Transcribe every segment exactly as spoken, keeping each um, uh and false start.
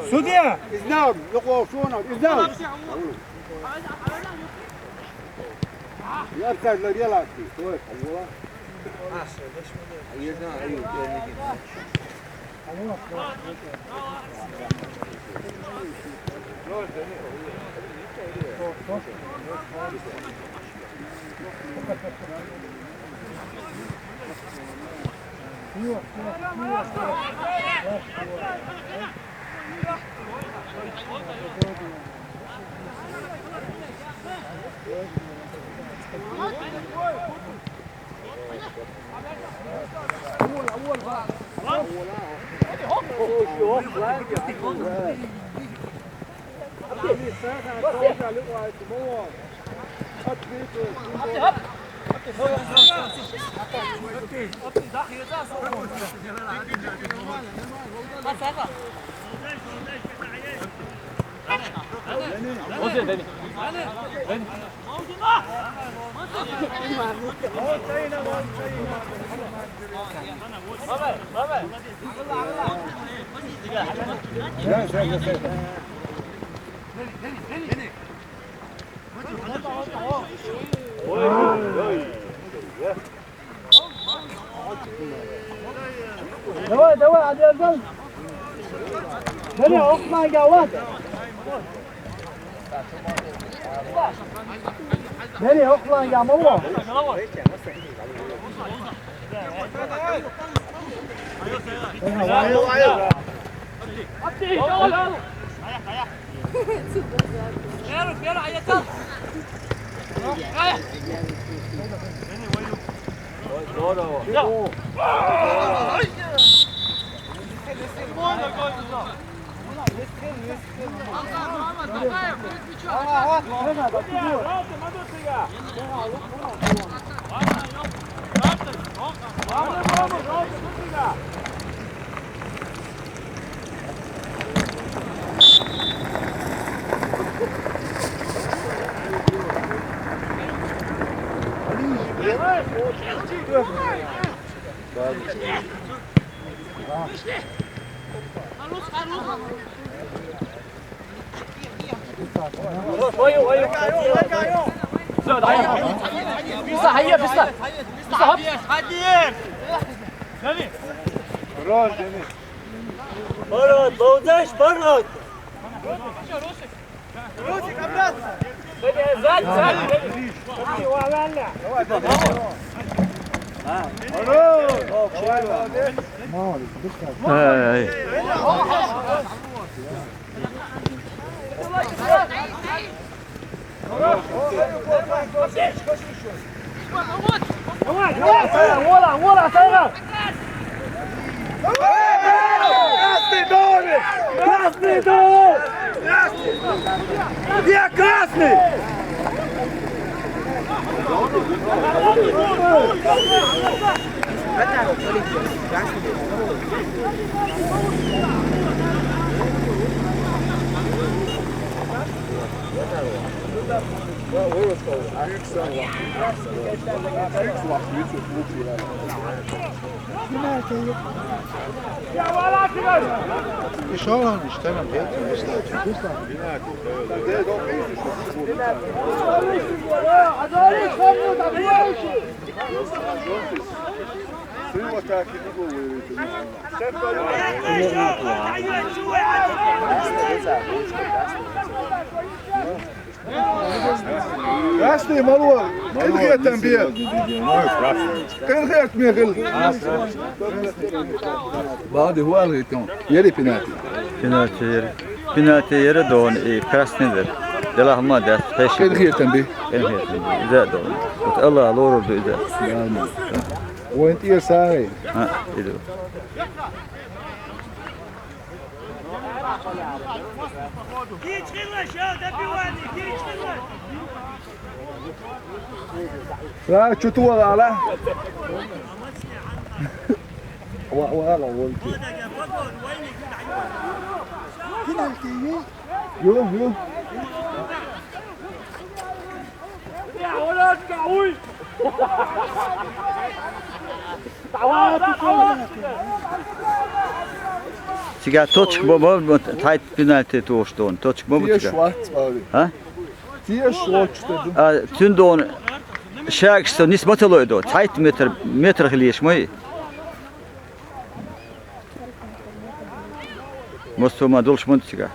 Судья! Изнаем, yok, yok, şu an, изнаем. Yapsaydılar, yalan. Doğru, Allah. Hayırdan hayır, görmedim. Давай, давай, Адиаздан. Дени, окмай, гават. Дени, окмай, гамало. Барат, ловзаш, барат! Эй, эй. Давай, давай, Сайгар, вола, вола, Сайгар! Красный дом! Красный дом! Где красный? Inşallah işte ben. Красный, мало. Къинхетам бе. Къинхетам бе. Бади, гьуал гъитун. Ери пенальти. Пенальти ери. Пенальти ери дон, и красный дер. Делахь ма дас, пеши. Къинхетам бе. Къинхетам бе. Иза дон. Вот Аллах лору ду иза. Вайн тӀера сагӀи. А, иду. Гечкъинаш, я добивание, гечкъинаш. لا، شو توغى على؟ وا-، وا-، وا-، وا-، يو، يو. Цигахь точка бо-, бо-, бо-, тхьайтта пенальти тухуш ду, точка бо-, бо Теш цигахь. Вац, Павлик. А? Теш вац, те ду. А, цундела шагаш со нис ма ца лойду, цхьайтта метр, метр хилийш ма ю. Массо ма долуш ма ду цигахь.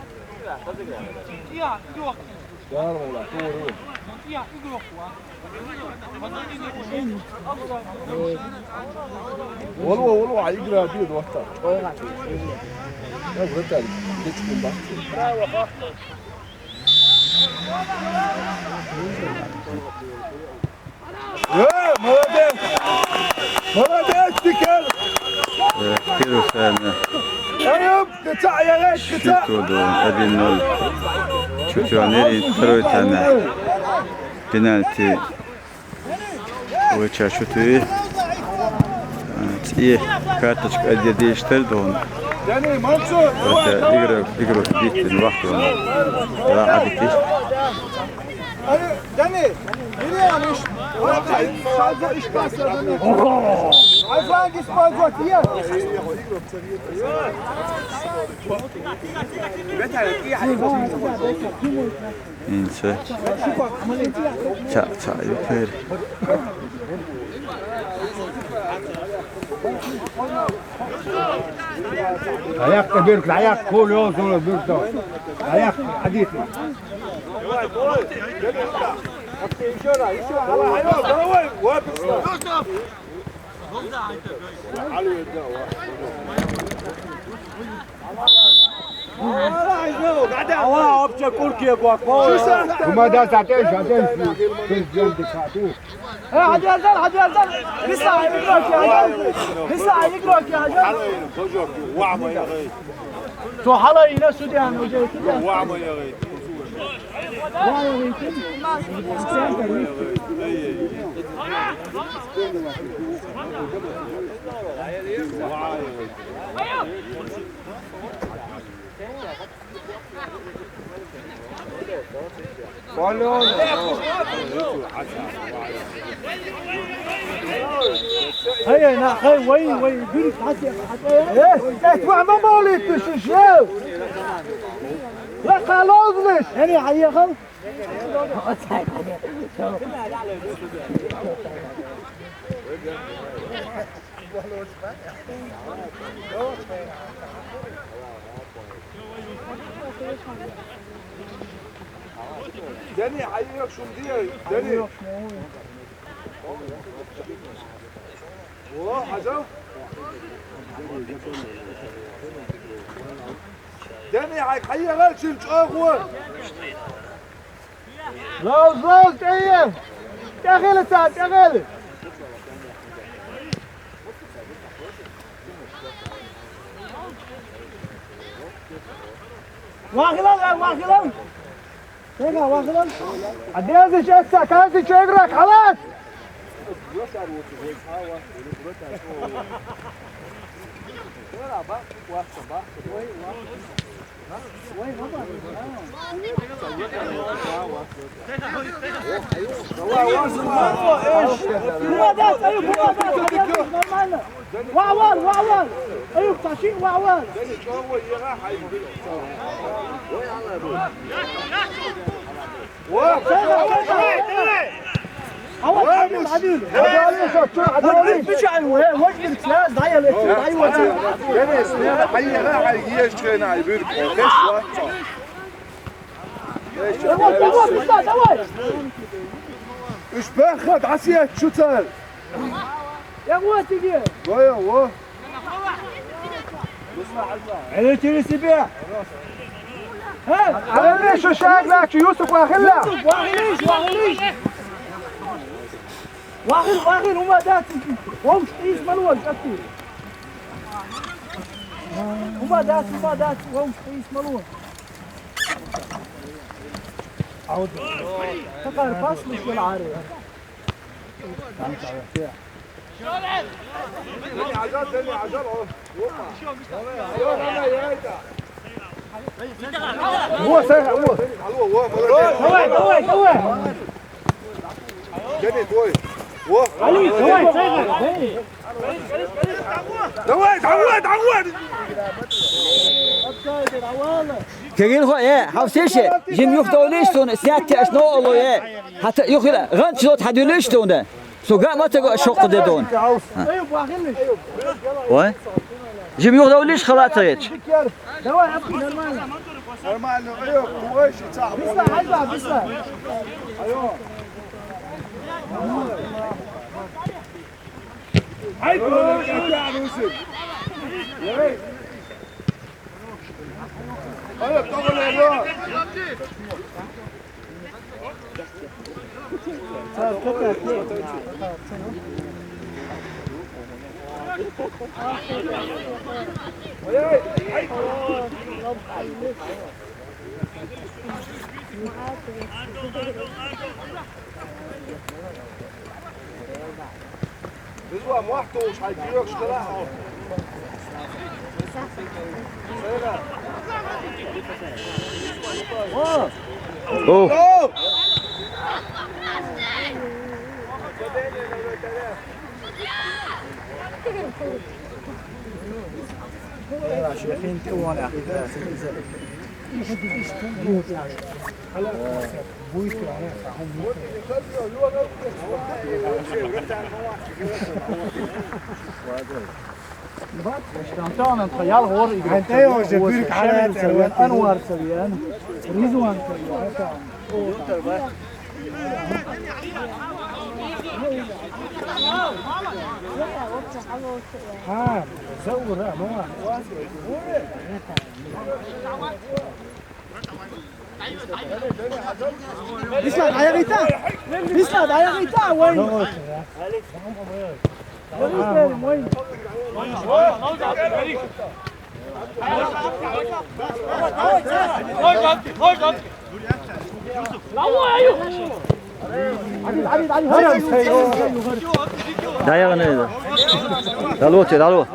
Валло, валло, а игра бе доттар. Я вратарь, дечкин бахти. Э, молодец! Молодец, Тикер! Э, первый тайм. Айып, кыца, аягай, кыца! Счет один ноль. Чуть-чуть, второй тайм. Пенальти. Выча шутуй. ЦӀе карточка адедиштар дон. Игрок, игрок биттин вахтон. Ла абитиш. Дани, Мириамиш. Айфангис пазот, я. Инца. Ца, ца, юпер. Аяккха бирк, аяккха кулёзуна бирк. Аяккха адитли. Давай, давай, давай. Ава, вообще курки гвак. Ума да сатеш, сатеш. Президент дикату. Э, Хьаджи Азар, Хьаджи Азар. Биса игрок, Хьаджи. Биса игрок, Хьаджи. Цо хьала йина судья, уже судья. هيا، نا، هاي، وي، وي، ديري، حتى، حتى. إيه، اسمع، ما موليتش، شو؟ لا، خلاص، ليش؟ يعني، هيا، خلاص. داني، حيرك شو مدير؟ داني. واه، حاجة. داني، حي-، حيرك شو متأخر؟ لوز، لوز، تعال. تعال، تعال، تعال. واخلال، واخلال. تيجا، واخلال. عديزي شو هسه؟ كازي شو يقرأك؟ خلاص. هو داس، أيوب، هو داس، أيوب، نورمالنا. وعوال، وعوال. أيوب، تشيء وعوال. واه، واه، واه. عوال، عديل، عديل. هذا عليه شو، شو، هذا عليه. مش عن وين، وين بدك لا، ضايع لك، ضايع وجهك. لا، لا، حي-، لا، حي-، هي شو هنا، يبير. ليش؟ داوي، داوي، داوي. ايش بخت عسيت، شو صار؟ يا قوة تجي. ويا، واه. عليك يا سبيع. ها، على ليش شو شايف لك يوسف واخلها؟ يوسف، واخليش، واخليش. واخل، واخل، وما داتي. ومش قيس ملول، شفتي؟ وما داتي، وما داتي، ومش قيس ملول. عود. تقهر باس مش العارف. هو سريع، هو. هو، هو، هو. علي، هو سريع. عواد، عواد، عواد. Кегин хо, э, хавсеше, жим юх довлиш тун, сняк те аш но оло, э. Хата юх ила, ган чилот хадюлиш тун, э. Суга мата го шок де дон. Ой? Жим юх довлиш халата геч. Давай, Абдул, нормально. Нормально, ой, ой, ши ца. Бисла, хайда, бисла. Ай, ой, ой, ой. Ай, давай, давай. Biz var, muhtuş, hay, diyor, şu kadar. Oh! Tamam, خيال غور. انت يا وجه بيرك على انور سويان، رضوان سويان. ها، زور، لا، ما بيسلع دايغيتا. بيسلع دايغيتا، وين؟ وين؟ Dayağı neydi? Dalo, dalo.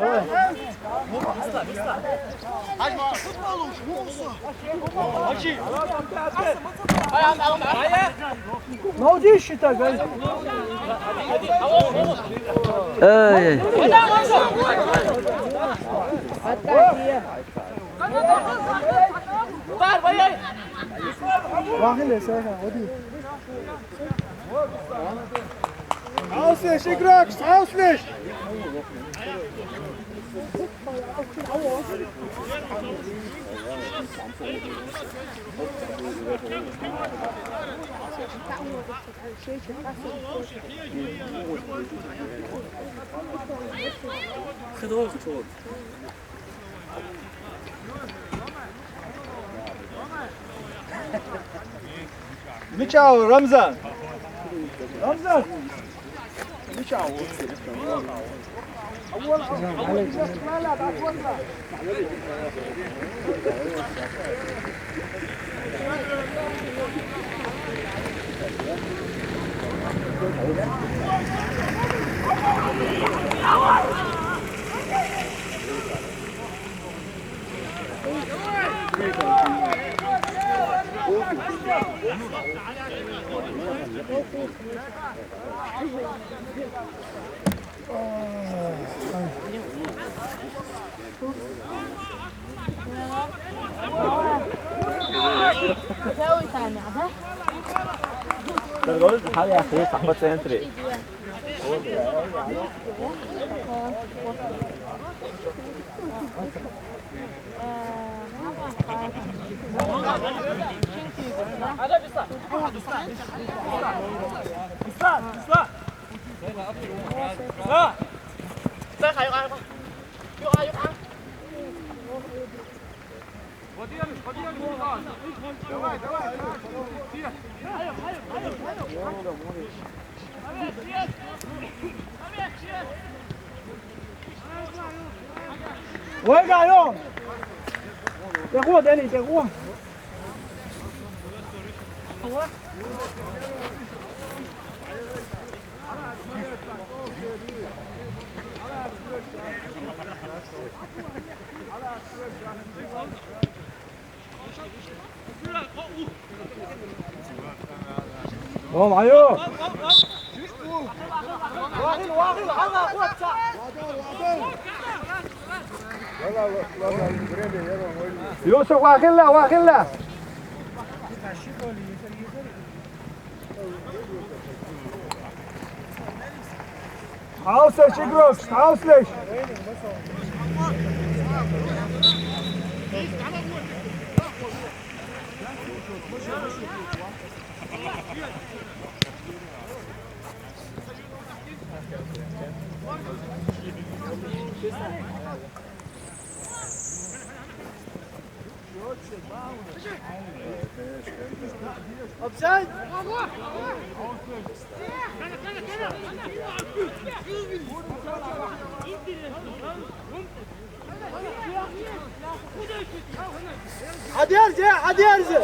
Молодец, считай, гай. Эй. Auslich, Igrak, auslich! Мичау, Рамзан! Рамзан! Мичау! هاي يا أخي، صاحبة سنتري. وين قاعد يوم؟ يا اخوة داني، يا اخوة. Tamam, ayo. Yusuf, واخلها، واخلها. تعاوسش، اقرب، تعاوسش. Hadi Erze, hadi Erze.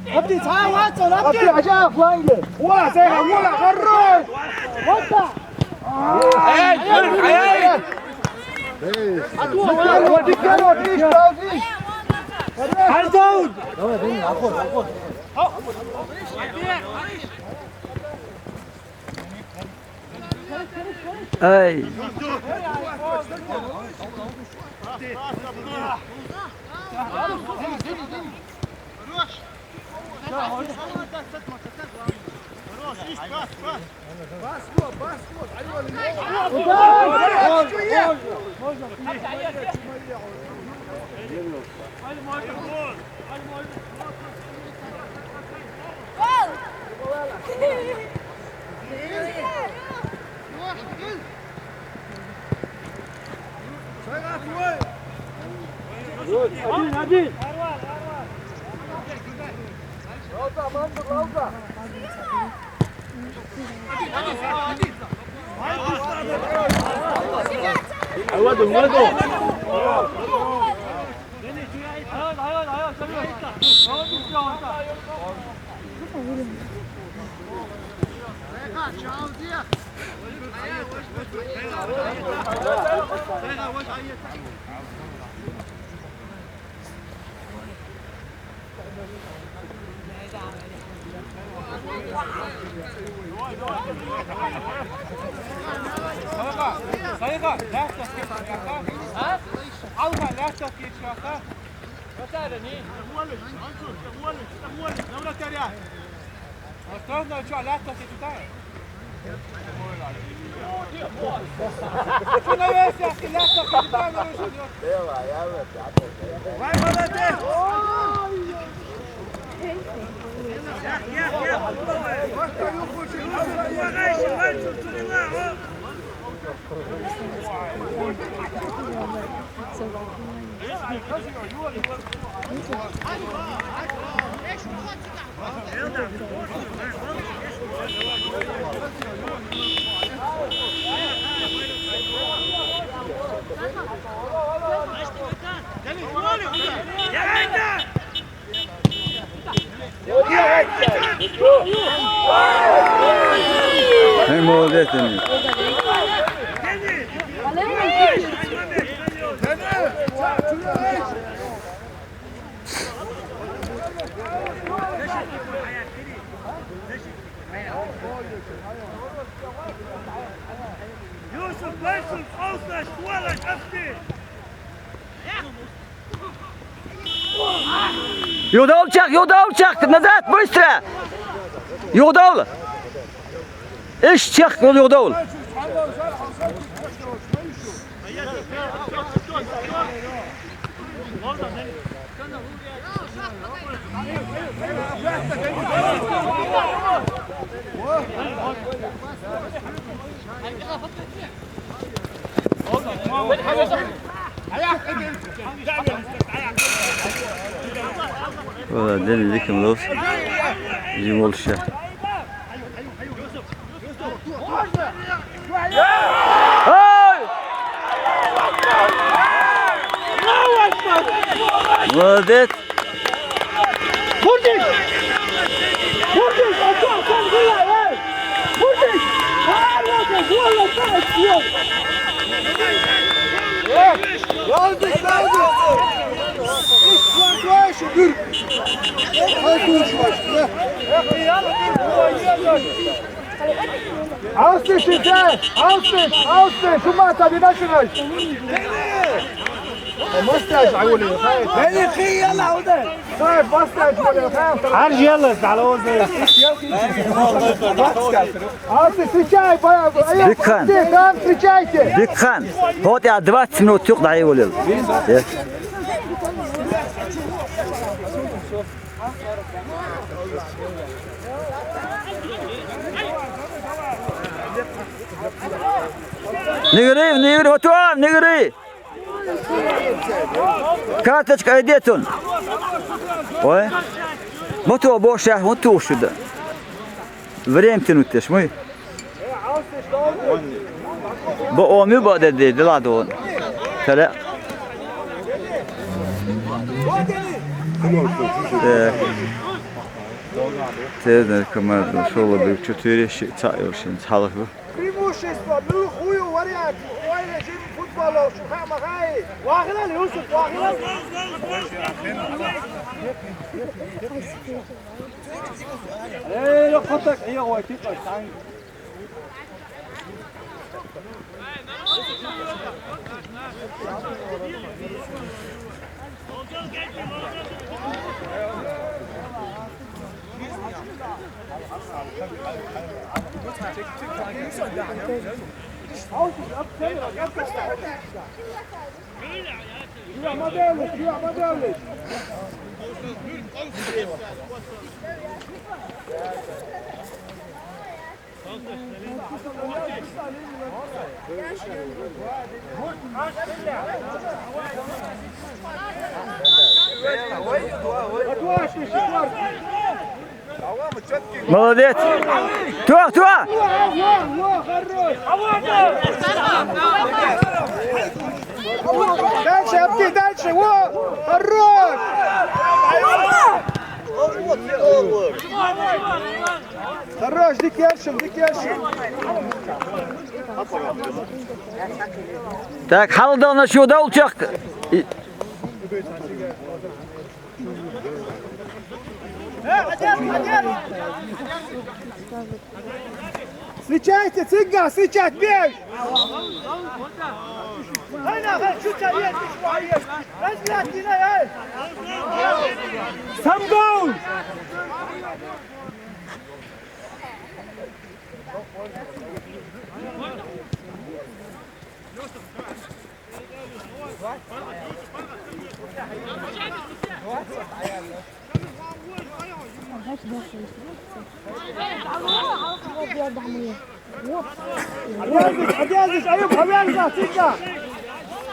ابدي، تعال، واتسون، ابدي. ابدي، عشان فلانجة. ولا سيها، ولا خرج. وانت. عيال، عيال. وديك، وديك، وديك. حزون. اي. Эй, молодец, Денис. Юсуп, Юсуп, Алсаш, Туалаш, Афти. Юдовчак, Юдовчак, назад, быстро! Юдов! Ишчак, Юдов! Вала, дени диким лос. Жим волша. Ай! Молодец! Бурдик! Бурдик! Ачо, сан гула, эй! Бурдик! Молодец! Молодец! Yazdık, yazdık. Hiç korkuyorsun, dur. Korkuyorsun, dur. Austin, Sitze! Austin! Austin! Schon mal, Tabi, was für euch? Mustache, Auli, خايف. Beni خيال aldı. خايف، Mustache، ولا خايف. Harcı yalnız, على وزن. Austin, встречай, Дикхан. Austin, там встречайте. Дикхан. Вот я двадцать минут тюк дай его лил. Нигри, нигри, вот он, нигри. Карточка, иди он. Ой. Вот его больше, вот ту сюда. Время тянуть, ты ж мой. Бо оми бо де де де ладон. Тэлэ. Тэ, тэ, команда, шола бир четыре, ши, ца, ёшин, цалых бы. Преимущество, ну, хую вариант. Ойла, жим футболов, шуха-махай. Вахилан, Юсуф, вахилан. Эй, лёк, контакт, эй, ой, ты что, сам. Молодец! Туа, туа! Дальше, Абди, дальше! Во! Хорош! Хорош, дикершим, дикершим! Так, халда на сюда утек. Встречайте, цыган, встречать, бей! Haydi, haydi, şu çayı, şu çayı. Nasıl yine ya? Samgon! Обвязывай, обвязывай, Аюб, обвязывай, сюда.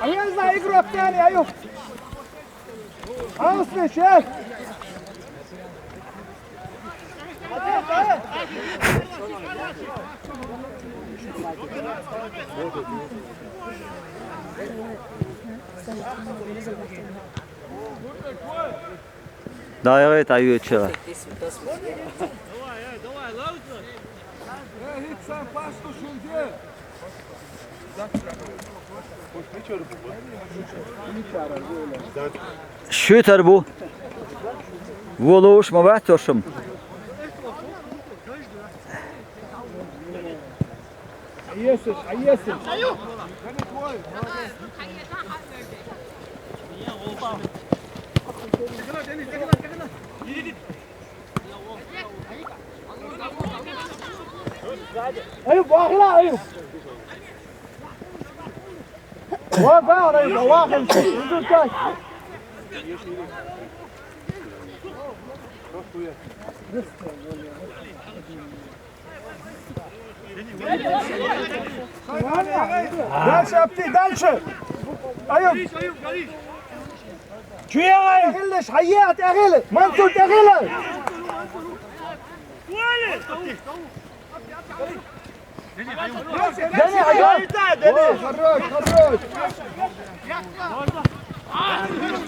Обвязывай, игрок тяни, Аюб. Austin, şef. Давай, давай, давай, чего? Şuter bu. Voloş ma vattoşum. Hayesiz, hayesiz. Ayup, bak la Ayup. Bak, bak, Ayup, bak. Дальше, Абди, дальше! Ayub. Şu yana. Egil, Şayyat, egil. Mansur, egil. Dene, Ayub. Хорош, хорош.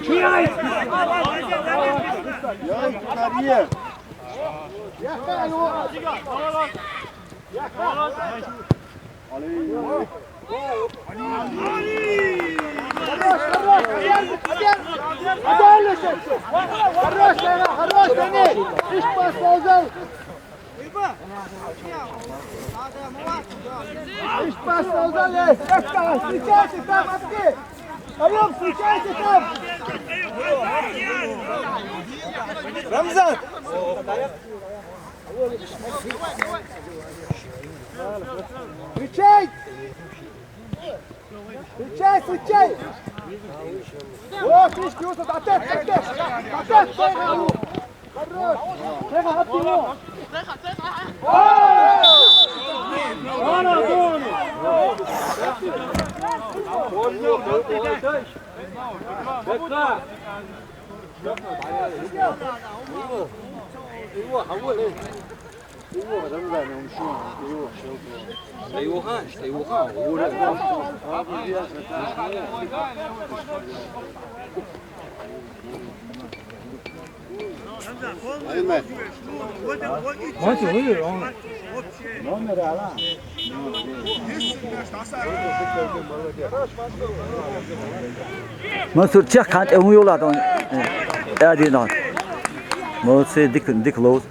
Şu yana. Ya, yukarıya. Хорош, хорош, хорош, хорош, Дани! Хорош, Дани! Ишь, пас, Озал! Ишь, пас, Озал, эй! Встречайся там, Абди! Алён, встречайся там! Рамзан! Встречай! Встречай, встречай! О, слишком, Юсуф, опять, опять! Опять, Сойга! Хорош! Сойга, от него! Ана, Дону! Мать, вы, он номер ала. Мансур, чех, кант, э, уйла, тон. Э, один, он. Молодцы, дик, дик лоуз.